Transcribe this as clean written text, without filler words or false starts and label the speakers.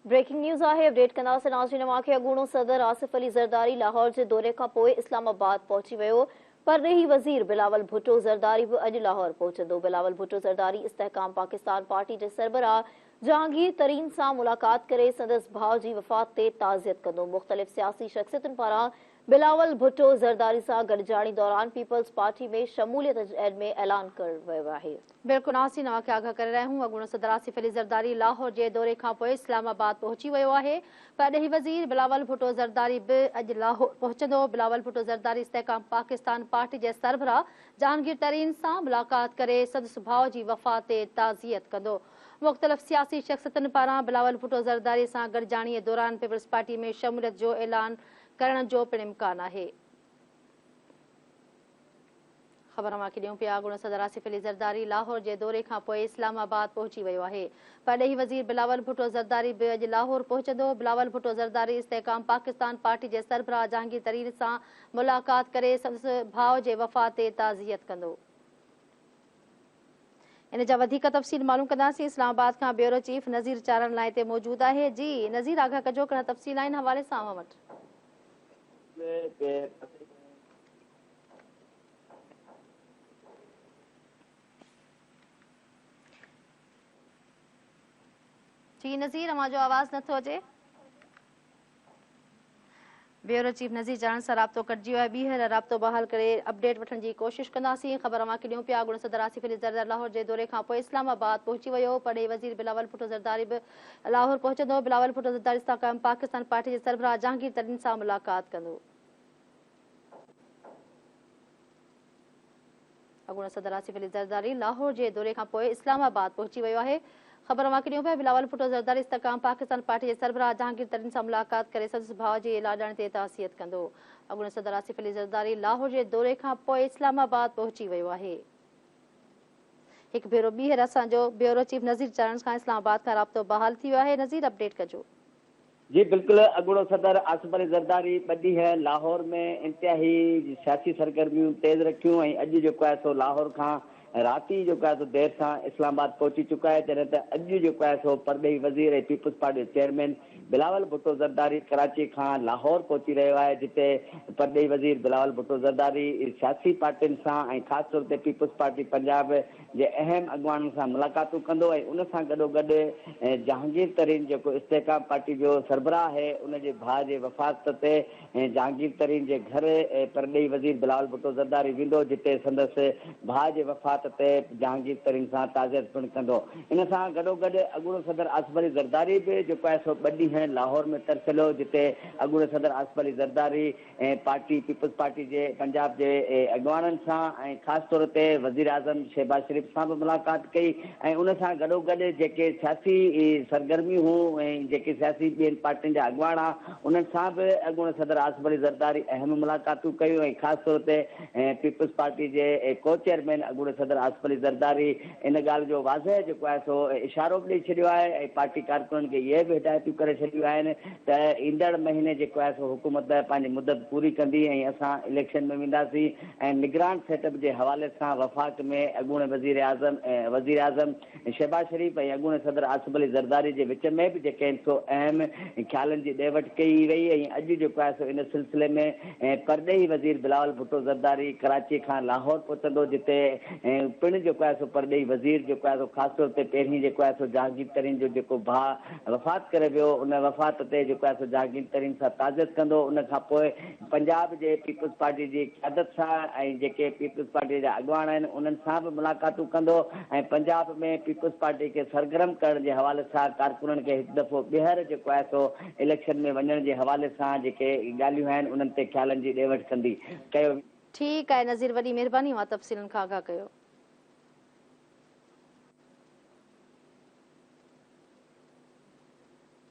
Speaker 1: Breaking news آهي update ڪنداسين ناظرين اوهان کي اڳوڻو صدر آصف علي زرداري لاهور جي دوري کان پوء اسلام آباد پهچي ويو. پرڏيهي وزير بلاول ڀٽو زرداري به اڄ لاهور پهچندو. بلاول ڀٽو زرداري استحڪام پاڪستان پارٽي جي سربراهه جهانگير ترين سان ملاقات ڪري سندس ڀاء جي وفات تي تعزيت ڪندو. مختلف سياسي شخصيتن پاران بلاول ڀٽو زرداري سان گڏجاڻي دوران پيپلز پارٽي ۾ شموليت ۾ اعلان ڪيو ويو آهي.
Speaker 2: بلڪل ناظرين اوهان کي آگاهه ڪري رهيا آهيون اڳوڻو صدر آصف علي زرداري لاهور جي دوري کانپوء اسلام آباد پهچي ويو آهي. پرڏيهي وزير بلاول ڀٽو زرداري به اڄ لاهور پهچندو. بلاول ڀٽو زرداري استحڪام پاڪستان پارٽي جي سربراهه جهانگير ترين سان ملاقات ڪري سندس ڀاء جي وفات تي تعزيت ڪندو. مختلف سياسي شخصيتن پاران بلاول ڀٽو زرداري سان گڏجاڻي دوران پيپلز پارٽي ۾ شموليت جو اعلان ڪرڻ جو پڻ امڪان آهي. خبر اوهان کي ڏيون پيا اڳوڻو صدر آصف علي زرداري لاهور جي دوري کان پوء اسلام آباد پهچي ويو آهي. پرڏيهي وزير بلاول ڀٽو زرداري به اڄ لاهور پهچندو. بلاول ڀٽو زرداري استحڪام پاڪستان پارٽي جي سربراهه جهانگير ترين سان ملاقات ڪري سندس ڀاء جي وفات تي تعزيت ڪندو. ان جا وڌيڪ تفصيل معلوم ڪنداسين اسلام آباد کان بيورو چيف نذير چارڻ لائين تي موجود آهي جي نذير آگاهه ڪجو ڪهڙا تفصيل آهن حوالي سان اوهان وٽ. جي نذير اوهان جو آواز نٿو اچي. بيورو چيف نذير چارڻ سان رابطو ڪٽجي ويو آهي، ٻيهر رابطو بحال ڪري اپڊيٽ وٺڻ جي ڪوشش ڪنداسين. خبر اوهان کي ڏيون پيا اڳوڻو صدر آصف علي زرداري لاهور جي دوري کانپوء اسلام آباد پهچي ويو، پرڏيهي وزير بلاول ڀٽو زرداري به لاهور پهچندو، بلاول ڀٽو زرداري استحڪام پاڪستان پارٽي جي سربراهه جهانگير ترين سان ملاقات ڪندو. اڳوڻو صدر آصف علي زرداري لاهور جي دوري کانپوء اسلام آباد پهچي ويو آهي. خبر اوهان کي ڏيون پيا بلاول ڀٽو زرداري استحڪام پاڪستان پارٽي جي سربراهه جهانگير ترين سان ملاقات ڪري سندس ڀاء جي لاڏاڻي تي تعزيت ڪندو. اڳوڻو صدر آصف علي زرداري لاهور جي دوري کانپوء اسلام آباد پهچي ويو آهي. هڪ ڀيرو ٻيهر اسان جو بيورو چيف نذير چارڻ کان اسلام آباد کان رابطو بحال ٿي ويو آهي. نذير اپڊيٽ ڪجو.
Speaker 3: جي بلڪل اڳوڻو صدر آصف علي زرداري ٻه ڏينهن لاهور ۾ انتهائي سياسي سرگرميون تيز رکيون ۽ اڄ جيڪو آهي سو لاهور کان رات ئي جيڪو آهي سو دير سان اسلام آباد پهچي چڪو آهي جڏهن ته اڄ جيڪو آهي سو پرڏيهي وزير ۽ پيپلز پارٽي جو چيئرمين بلاول ڀٽو زرداري ڪراچي کان لاهور پهچي رهيو آهي جتي پرڏيهي وزير بلاول ڀٽو زرداري سياسي پارٽين سان ۽ خاص طور تي پيپلز پارٽي پنجاب جي اهم اڳواڻن سان ملاقاتون ڪندو ۽ ان سان گڏوگڏ جهانگير ترين جيڪو استحڪام پارٽي جو سربراهه آهي ان جي ڀاء جي وفات تي جهانگير ترين جي گهر پرڏيهي وزير بلاول ڀٽو زرداري ويندو جتي سندس ڀاء جي وفات تي جهانگير ترين سان تعزيت پڻ ڪندو. ان سان گڏوگڏ اڳوڻو صدر آصف علي زرداري به جيڪو آهي سو ٻه ڏينهن لاهور ۾ ترسيل هو جتي اڳوڻي صدر Asif Ali Zardari party peoples party جي پنجاب جي اڳواڻن سان ۽ خاص طور تي وزيراعظم شهباز شريف سان به ملاقات ڪئي ۽ ان سان گڏوگڏ جيڪي سياسي سرگرميون هيون ۽ جيڪي سياسي ٻين پارٽين جا اڳواڻ ها انهن سان به اڳوڻي صدر آصف علي زرداري اهم ملاقاتون ڪيون ۽ خاص طور تي پيپلز پارٽي جي ڪو چيئرمين اڳوڻي صدر آصف علي زرداري ان ڳالهه جو واضح جيڪو آهي سو اشارو به ڏئي ڇڏيو آهي ۽ پارٽي ڪارڪنن کي اهي به هدايتون ڪري ڇڏيون آهن ته ايندڙ مهيني جيڪو آهي سو حڪومت پنهنجي مدت پوري ڪندي ۽ اسان اليڪشن ۾ وينداسين ۽ نگران سيٽ اپ جي حوالي سان وفاق ۾ اڳوڻي وزيراعظم وزيراعظم شهباز شريف ۽ اڳوڻي صدر آصف علي زرداري جي وچ ۾ به جيڪي آهن سو اهم خيالن جي ڏي وٺ ڪئي وئي ۽ اڄ جيڪو آهي سو ان سلسلي ۾ پرڏيهي وزير بلاول ڀٽو زرداري ڪراچي کان لاهور پهچندو جتي پڻ جيڪو آهي سو پرڏيهي وزير جيڪو آهي سو خاص طور تي پهرين جيڪو آهي سو جهانگير ترين جو جيڪو ڀاء وفات ڪري ويو، ان وفات تي جيڪو آهي سو جهانگير ترين سان تعزيت ڪندو، ان کان پوء پنجاب جي پيپلز پارٽي جي قيادت سان ۽ جيڪي پيپلز پارٽي جا اڳواڻ آهن انهن سان به ملاقاتون ڪندو ۽ پنجاب ۾ پيپلز پارٽي کي سرگرم ڪرڻ جي حوالي سان ڪارڪنن کي هڪ دفعو ٻيهر جيڪو آهي سو اليڪشن ۾ وڃڻ جي حوالي سان جيڪي ڳالهيون آهن انهن تي خيالن جي ڏي وٺ ڪندي. ڪيو.
Speaker 2: ٺيڪ آهي نذير وڏي مهرباني اوهان تفصيلن کان آگاهه ڪيو.